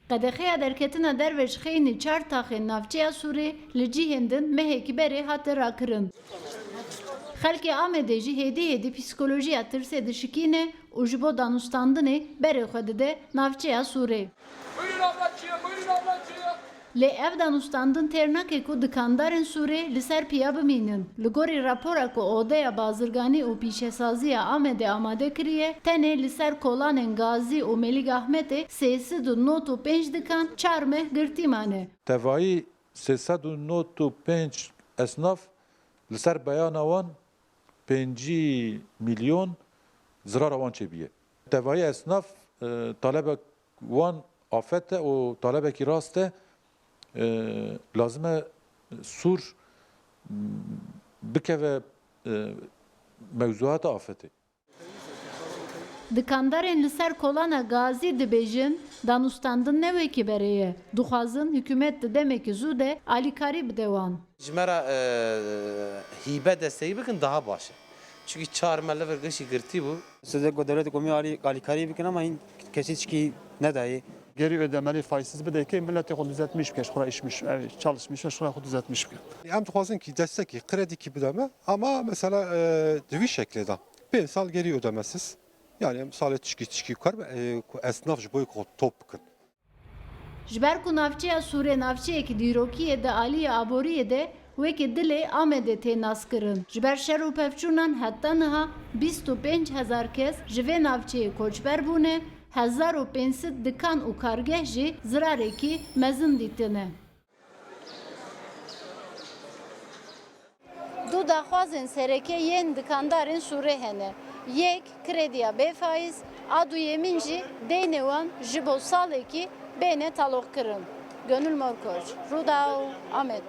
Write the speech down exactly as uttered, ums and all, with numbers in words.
Qedexeya derketina derve ji xeynî çar taxên navçeya Sûrê li cihên din mehekî berê hate rakirin. Xelkê Amedê jî hêdî hêdî psîkolojiya tirsê dişikîne û ji bo danûstandinê berê xwe dide navçeya Sûrê. Buyurun ablacığım, buyurun ablacığım. Lê ev danûstandin têr nake ku dikandarên Sûrê li ser piya bimînin. Li gorî rapora ku Odeya Bazirganî û Pîşesaziya Amedê amade kiriye, tenê li ser kolanên Gazî û Melîg Ahmetê sê sed û nod û pênc dikan çar meh girtî mane. Tevayî sê sed û nod û pênc esnaf li ser beyana wan pêncî milyon zirara wan çêbûye. Tevayî esnaf, e, talebek wan afet e û talebekî rast e. E, lazim e Sûr, m, bikeve, e, mewzuata afetê. Dikandarên li ser kolana Gazî dibêjin, danûstandin ne wekî berê ye. Dixwazin hikûmet di demekî zû de alîkarî bide wan. Ji me re, e, hîbe desteyî bikin daha baş e. Çunkî çar me li vir gişî girtî bû. Size ku dewletê komî alî, alîkarî bikin ama hîn kesî çikî nedayê. Geri ödemeli faizsiz bideke milletê xwe düzeltmiş bike, ji xwe re işmiş, ev çalışmış ve ji xwe re xwe düzeltmiş bike. Em dixwazin ki destekî, kredîkî bide me ama mesela, e, di vî şeklê de pênc sal geri ödemesiz. Yani em salê tişkî tişkî kar be, e, ku esnaf ji bo ku top bikin. Ji ber ku navçeya Sûrê navçeyekî dîrokî ye di aliyê aboriyê de wekî dilê Amedê tê naskirin. Ji ber şer û pevçûnan heta niha bîst û pênc hezar kes ji vê navçeyê koçber bûne, hezar û pênc sed dikan û kargeh jî zirarekî mezin dîtine. Du daxwazên sereke yên dikandarên Sûrê hene. Yek, krediya bê faîz, a duyemîn jî deynê wan ji bo salekî bêne taloqkirin. Gönül Morkoç, Rûdaw, Amed.